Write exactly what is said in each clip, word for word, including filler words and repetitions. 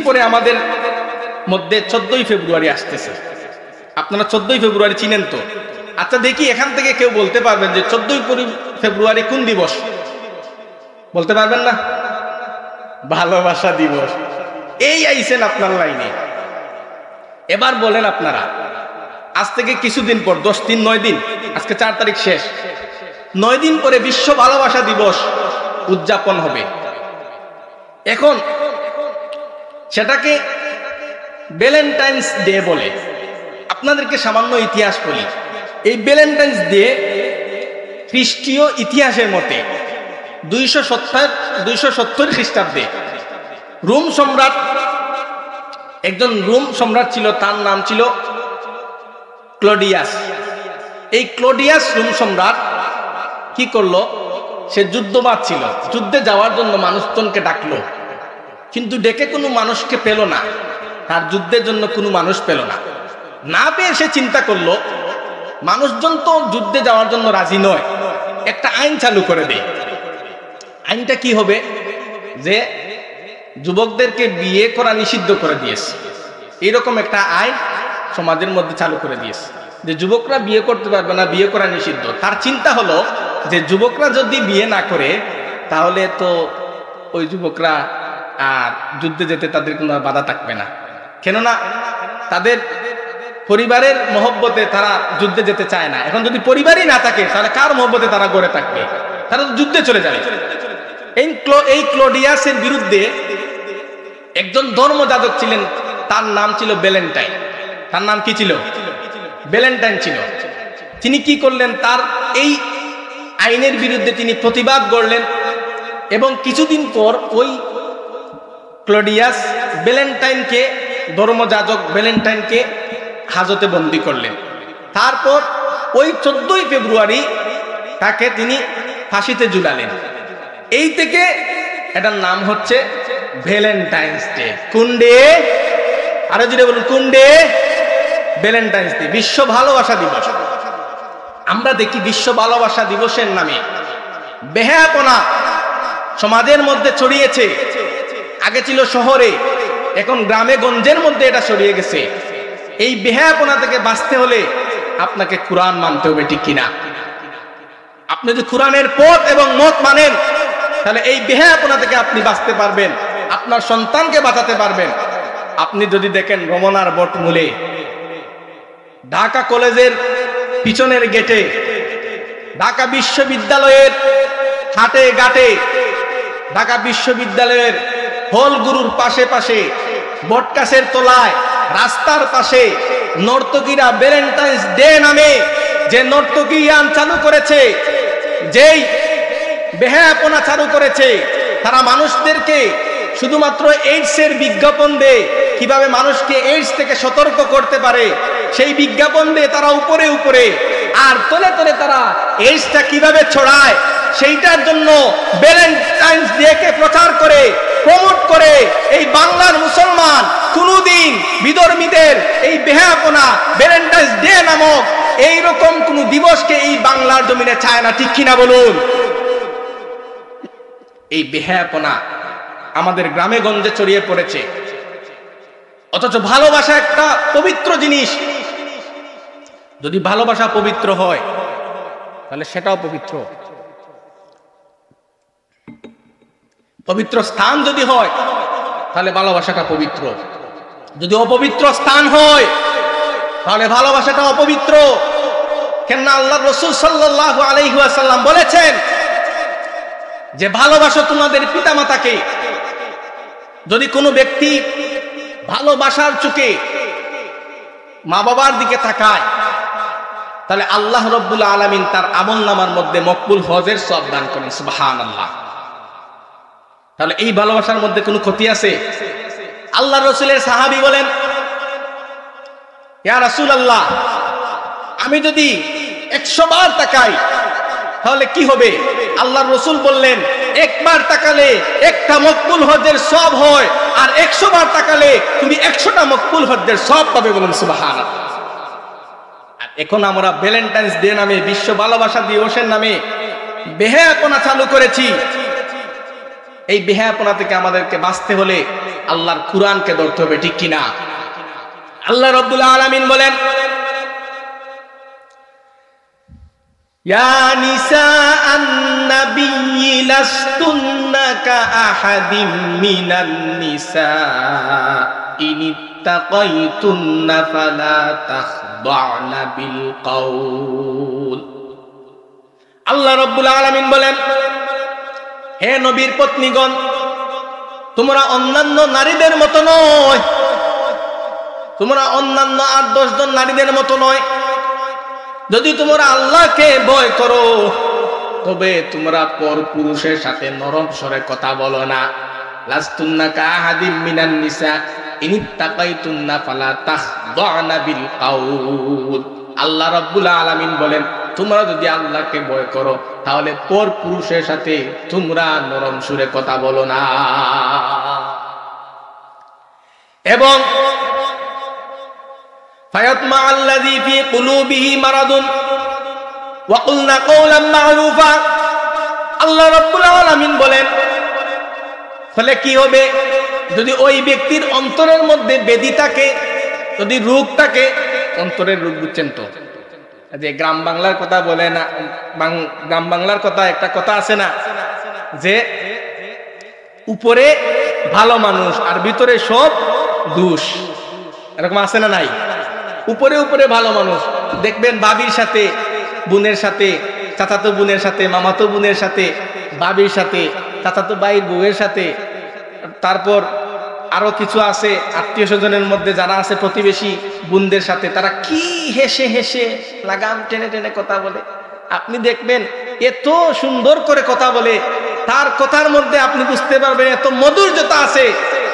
পরে আমাদের মধ্যে চোদ্দই ফেব্রুয়ারি আসতেছে। আপনারা চোদ্দই ফেব্রুয়ারি চিনেন তো? আচ্ছা, দেখি এখান থেকে কেউ বলতে পারবেন যে চোদ্দই পরি-, ফেব্রুয়ারি কোন দিবস? বলতে পারবেন না? ভালোবাসা দিবস। এই আইছেন আপনার লাইনে। এবার বলেন আপনারা, আজ থেকে কিছুদিন পর, দশ দিন, নয় দিন, আজকে চার তারিখ শেষ, নয় দিন পরে বিশ্ব ভালোবাসা দিবস উদযাপন হবে। এখন সেটাকে ভ্যালেন্টাইন্স ডে বলে। আপনাদেরকে সামান্য ইতিহাস বলি। এই ভ্যালেন্টাইন্স ডে খ্রিস্টীয় ইতিহাসের মতে দুইশো সত্তর, দুইশো সত্তর খ্রিস্টাব্দে রোম সম্রাট, একজন রোম সম্রাট ছিল, তার নাম ছিল ক্লডিয়াস। এই ক্লডিয়াস রোম সম্রাট কি করলো? সে যুদ্ধবাজ ছিল, যুদ্ধে যাওয়ার জন্য মানুষজনকে ডাকলো, কিন্তু ডেকে কোনো মানুষকে পেল না, তার যুদ্ধের জন্য কোনো মানুষ পেল না। না পেয়ে সে চিন্তা করলো, মানুষজন তো যুদ্ধে যাওয়ার জন্য রাজি নয়, একটা আইন চালু করে দেই। আইনটা কি হবে? যে যুবকদেরকে বিয়ে করা নিষিদ্ধ করে দিয়েছে, এইরকম একটা আইন সমাজের মধ্যে চালু করে দিয়েছে যে যুবকরা বিয়ে করতে পারবে না, বিয়ে করা নিষিদ্ধ। তার চিন্তা হলো যে যুবকরা যদি বিয়ে না করে, তাহলে তো ওই যুবকরা আর যুদ্ধে যেতে তাদের কোনো আর বাধা থাকবে না, কেননা তাদের পরিবারের মহব্বতে তারা যুদ্ধে যেতে চায় না। এখন যদি পরিবারই না থাকে, তাহলে কার মহব্বতে তারা ঘরে থাকবে? তারা তো যুদ্ধে চলে যাবে। এই ক্লো-, এই ক্লোডিয়াসের বিরুদ্ধে একজন ধর্মযাজক ছিলেন, তার নাম ছিল ভ্যালেন্টাইন। তার নাম কি ছিল? ভ্যালেন্টাইন ছিল। তিনি কি করলেন? তার এই আইনের বিরুদ্ধে তিনি প্রতিবাদ করলেন এবং কিছুদিন পর ওই ক্লোডিয়াস ভ্যালেন্টাইনকে, ধর্মযাজক ভ্যালেন্টাইনকে হাজতে বন্দী করলেন। তারপর ওই চোদ্দই ফেব্রুয়ারি তাকে তিনি ফাঁসিতে ঝুলালেন। এই থেকে এটার নাম হচ্ছে ভ্যালেন্টাইন্স ডে। কোন ডে? আরো জোরে বলুন, কোন ডে? ভ্যালেন্টাইন্স ডে, বিশ্ব ভালোবাসা দিবস। আমরা দেখি বিশ্ব ভালোবাসা দিবসের নামে বেহায়াপনা সমাজের মধ্যে ছড়িয়েছে। আগে ছিল শহরে, এখন গ্রামে গঞ্জের মধ্যে এটা ছড়িয়ে গেছে। এই বেহায়াপনা থেকে বাঁচতে হলে আপনাকে কোরআন মানতে হবে, ঠিক কিনা? আপনি যদি কোরআনের পথ এবং মত মানেন, তাহলে এই বেহায়াপনা থেকে আপনি বাঁচতে পারবেন, আপনার সন্তানকে বাঁচাতে পারবেন। আপনি যদি দেখেন রমনার বটমূলে, ঢাকা কলেজের পিছনের গেটে, ঢাকা বিশ্ববিদ্যালয়ের হাটে ঘাটে, ঢাকা বিশ্ববিদ্যালয়ের হলগুলোর পাশে পাশে, বটগাছের তলায়, রাস্তার পাশে নর্তকীরা ভ্যালেন্টাইন্স ডে নামে যে নর্তকী গান চালু করেছে, যেই বেহায়াপনা চালু করেছে, তারা মানুষদেরকে শুধুমাত্র এইডসের বিজ্ঞাপন দেয়, কিভাবে মানুষকে এইডস থেকে সতর্ক করতে পারে, সেই বিজ্ঞাপন দিয়ে তারা উপরে উপরে, আর তলে তলে তারা এইডসটা কিভাবে ছড়ায়, সেইটার জন্য ভ্যালেন্টাইন্স ডেকে প্রচার করে, প্রমোট করে। এই বাংলার মুসলমান কোনোদিন বিধর্মীদের এই বেহায়াপনা, ভ্যালেন্টাইন্স ডে নামক এইরকম কোনো দিবসকে এই বাংলার জমিনে চায় না, ঠিক কিনা বলুন? এই বেহায়াপনা আমাদের গ্রামে গঞ্জে ছড়িয়ে পড়েছে, অথচ ভালোবাসা একটা পবিত্র জিনিস। যদি ভালোবাসা পবিত্র হয়, তাহলে সেটাও পবিত্র। পবিত্র স্থান যদি হয়, তাহলে ভালোবাসাটা পবিত্র। যদি অপবিত্র স্থান হয়, তাহলে ভালোবাসাটা অপবিত্র। কেননা আল্লাহর রসুল সাল্লাল্লাহু আলাইহি ওয়াসাল্লাম বলেছেন যে, "ভালোবাসো তোমাদের পিতামাতাকে।" যদি কোনো ব্যক্তি ভালোবাসার চোখে মা বাবার দিকে তাকায়, তাহলে আল্লাহ রব্বুল আলামিন তার আমল নামার মধ্যে মকবুল হজের সওয়াব দান করেন। সুবহানাল্লাহ। তাহলে এই ভালোবাসার মধ্যে কোনো ক্ষতি আছে? আল্লাহর রসুলের সাহাবী বলেন, "ইয়া রাসূলুল্লাহ, আমি যদি একশো বার তাকাই, তাহলে কি হবে?" আল্লাহর রসুল বললেন, "একবার তাকালে একটা মকবুল হজ্জের সওয়াব হয়, আর একশো বার তাকালে তুমি একশোটা মকবুল হজ্জের সওয়াব পাবে।" বলুন সুবহানাল্লাহ। আর এখন আমরা ভ্যালেন্টাইন্স ডে নামে, বিশ্ব ভালোবাসা দিবসের নামে বেহায়াপনা চালু করেছি। এই বেহায়াপনা থেকে আমাদেরকে বাঁচতে হলে আল্লাহর কোরআনকে ধরতে হবে, ঠিক কিনা? আল্লাহ রাব্বুল আলামিন বলেন, يا نساء النبي لستن كأحد من النساء إن اتقيتن فلا تخضعن بالقول. আল্লাহ রাব্বুল আলামিন বলেন, হে নবীর পত্নীগণ, তোমরা অন্যান্য নারীদের মতো নয়, তোমরা অন্যান্য আট দশ জন নারীদের মতো নয়। যদি তোমরা আল্লাহকে ভয় করো, তবে তোমরা পর পুরুষের সাথে নরম স্বরে কথা বলো না। লাস্তুন্না কাআহাদিম মিনান নিসা, ইনিত্তাকাইতুন্না ফালা তাখদানা বিল কাউল। আল্লাহ রাব্বুল আলামিন বলেন, তোমরা যদি আল্লাহকে ভয় করো, তাহলে পর পুরুষের সাথে তোমরা নরম সুরে কথা বলো না। এবং ফায়াতমা আল্লাযী ফী কুলুবিহি মারাদুন ওয়া কুলনা কাওলাম মা'রুফা। আল্লাহ রাব্বুল আলামিন বলেন, ফলে কি হবে? যদি ওই ব্যক্তির অন্তরের মধ্যে ব্যাধি থাকে, যদি রোগ থাকে, অন্তরের রোগ বুঝছেন তো, যে গ্রাম বাংলার কথা বলে না, বাং-, গ্রাম বাংলার কথা, একটা কথা আছে না, যে উপরে ভালো মানুষ আর ভিতরে সব দোষ, এরকম আছে না নাই? উপরে উপরে ভালো মানুষ, দেখবেন ভাবির সাথে, বোনের সাথে, চাচাতো বোনের সাথে, মামাতো বোনের সাথে, ভাবির সাথে, চাচাতো ভাইয়ের বউয়ের সাথে, তারপর আরো কিছু আছে আত্মীয় স্বজনের মধ্যে যারা আছে প্রতিবেশী বোনদের সাথে, তারা কি হেসে হেসে লাগাম টেনে টেনে কথা বলে। আপনি দেখবেন এত সুন্দর করে কথা বলে, তার কথার মধ্যে আপনি বুঝতে পারবেন এত মাধুর্যতা আছে,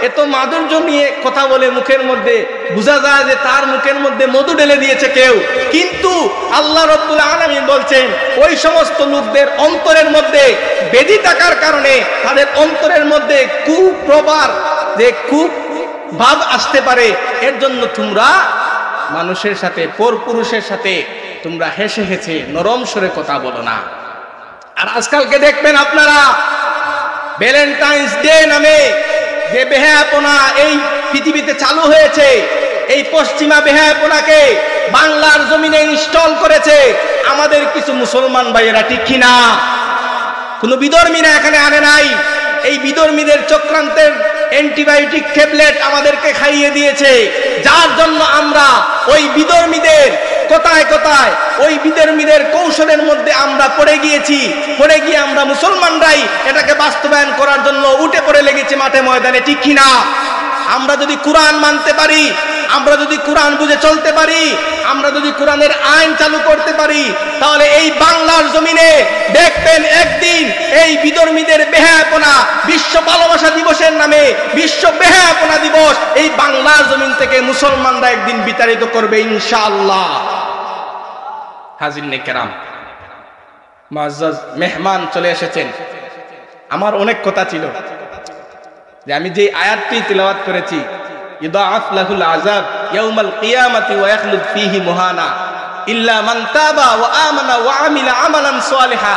এত মাধুর্য নিয়ে কথা বলে মুখের মধ্যে, বোঝা যায় যে তার মুখের মধ্যে মধু ঢেলে দিয়েছে কেউ। কিন্তু আল্লাহ রাব্বুল আলামিন বলছেন, ওই সমস্ত লোকদের অন্তরের মধ্যে ব্যাধি থাকার কারণে তাদের অন্তরের মধ্যে কুপ্রভাব, যে কুভাব আসতে পারে, এর জন্য তোমরা মানুষের সাথে, পরপুরুষের সাথে তোমরা হেসে হেসে নরম স্বরে কথা বলো না। আর আজকালকে দেখবেন আপনারা, ভ্যালেন্টাইন্স ডে নামে যে বেহায়াপনা এই পৃথিবীতে চালু হয়েছে, এই পশ্চিমা বেহায়াপনাকে বাংলার জমিনে ইনস্টল করেছে আমাদের কিছু মুসলমান ভাইয়েরা, ঠিক কি না? কোনো বিধর্মীরা এখানে আনে নাই। এই বিধর্মীদের চক্রান্তের অ্যান্টিবায়োটিক ট্যাবলেট আমাদেরকে খাইয়ে দিয়েছে, যার জন্য আমরা ওই বিধর্মীদের কথায় কথায়, ওই বিধর্মীদের কৌশলের মধ্যে আমরা পড়ে গিয়েছি। পড়ে গিয়ে আমরা মুসলমানরাই এটাকে বাস্তবায়ন করার জন্য উঠে পড়ে লেগেছি মাঠে ময়দানে, ঠিক কি না? আমরা যদি কোরআন মানতে পারি, আমরা যদি কোরআন বুঝে চলতে পারি, আমরা যদি কোরআনের আইন চালু করতে পারি, তাহলে এই বাংলার জমিনে দেখবেন একদিন এই বিধর্মীদের বেহায়াপনা, বিশ্ব ভালোবাসা দিবসের নামে বিশ্ব বেহায়াপনা দিবস, এই বাংলার জমিন থেকে মুসলমানরা একদিন বিতাড়িত করবে ইনশাআল্লাহ। হাজিরিনে কেরাম, মুআজ্জাজ মেহমান চলে এসেছেন। আমার অনেক কথা ছিল, যে আমি যেই আয়াতটি তিলাওয়াত করেছি, ইউদাআফ লাহুল আযাব ইয়াউমাল কিয়ামাতি ওয়া ইয়াখলুদ ফীহি মুহানা, ইল্লা মান তাবা ওয়া আমানা ওয়া আমিলা আমালান সালিহা,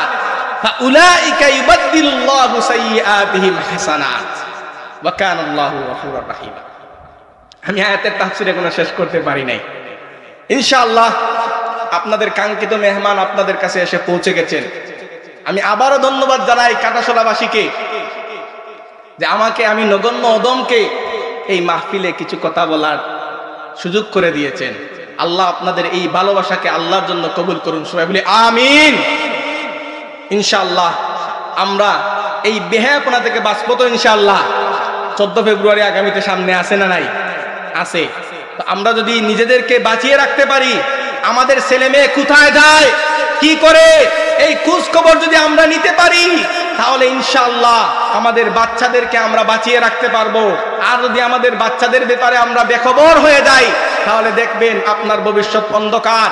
ফাউলাইকা ইউবাদদিলুল্লাহু সাইয়্যিআতিহিম হাসানাত, ওয়া কানাল্লাহু গাফুরার রাহিমা। আমি আয়াতের তাফসীর এখনো শেষ করতে পারি নাই। ইনশাআল্লাহ, আপনাদের কাঙ্ক্ষিত মেহমান আপনাদের কাছে এসে পৌঁছে গেছেন। আমি আবারও ধন্যবাদ জানাই কাটাশোলাবাসীকে, যে আমাকে, আমি নগণ্য অধমকে এই মাহফিলে কিছু কথা বলার সুযোগ করে দিয়েছেন। আল্লাহ আপনাদের এই ভালোবাসাকে আল্লাহর জন্য কবুল করুন। সবাই বলি আমিন। ইনশাআল্লাহ, আমরা এই বেহায়াপনা থেকে বাঁচবো তো ইনশাআল্লাহ। চোদ্দ ফেব্রুয়ারি আগামীতে সামনে আছে না নাই? আছে। তো আমরা যদি নিজেদেরকে বাঁচিয়ে রাখতে পারি, আমাদের ছেলে মেয়ে কোথায় যায়, কি করে, এই খোঁজ খবর যদি আমরা নিতে পারি, তাহলে ইনশাআল্লাহ আমাদের বাচ্চাদেরকে আমরা বাঁচিয়ে রাখতে পারবো। আর যদি আমাদের বাচ্চাদের ব্যাপারে আমরা বেখবর হয়ে যাই, তাহলে দেখবেন আপনার ভবিষ্যৎ অন্ধকার।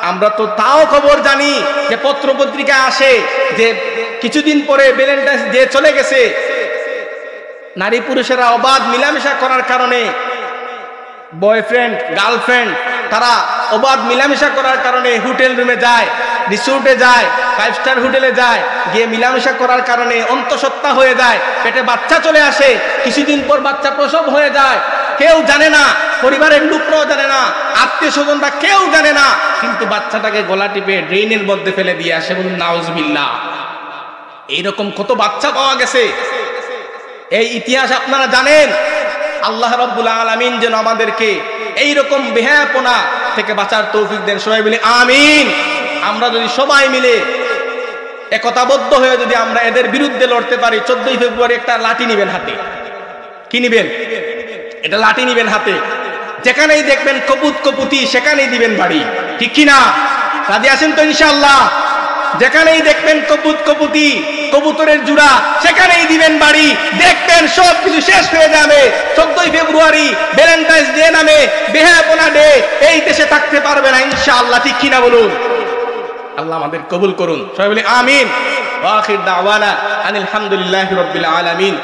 আমরা তো তাও খবর জানি যে পত্র পত্রিকায় আসে যে কিছুদিন পরে ভ্যালেন্টাইন্স ডে চলে গেছে, নারী পুরুষেরা অবাধ মিলামেশা করার কারণে, বয়ফ্রেন্ড গার্লফ্রেন্ড, তারা অবাধ মিলামেশা করার কারণে হোটেল রুমে যায়, রিসোর্টে যায়, ফাইভ স্টার হোটেলে যায়, গিয়ে মিলামিশা করার কারণে অন্তঃসত্ত্বা হয়ে যায়, পেটে বাচ্চা চলে আসে, কিছুদিন পর বাচ্চা প্রসব হয়ে যায়। কেউ জানে না, পরিবারের লোকরাও জানে না, আত্মীয় স্বজনরা কেউ জানে না, কিন্তু বাচ্চাটাকে গলা টিপে ড্রেনের মধ্যে ফেলে দিয়ে আসে। বলুন নাউজুবিল্লাহ। এইরকম কত বাচ্চা পাওয়া গেছে। এই ইতিহাস আপনারা জানেন। আল্লাহ রাব্বুল আলামিন যেন আমাদেরকে এইরকম বেহায়াপনা থেকে বাঁচার তৌফিক দেন। সবাই বলি আমিন। আমরা যদি সবাই মিলে একতাবদ্ধ হয়ে যদি আমরা এদের বিরুদ্ধে লড়তে পারি, চোদ্দই ফেব্রুয়ারি একটা লাঠি নিবেন হাতে। কি নিবেন? এটা লাঠি নিবেন হাতে। যেখানেই দেখবেন কপুত কপুতি, সেখানেই দিবেন বাড়ি। ঠিক কি না? রাজি আছেন তো ইনশাআল্লাহ? যেখানেই দেখবেন কপুত কপুতি, কবুতরের জোড়া, সেখানেই দিবেন বাড়ি। দেখবেন সব কিছু শেষ হয়ে যাবে। চোদ্দই ফেব্রুয়ারি ভ্যালেন্টাইন্স ডে নামে বেহায়াপনা ডে এই দেশে থাকতে পারবে না ইনশাআল্লাহ। ঠিক কি না বলুন? আল্লাহ আমাদের কবুল করুন। সবাই বলি আমিন। ওয়া আখির দাওয়ানা আনিল হামদুলিল্লাহি রাব্বিল আলামিন।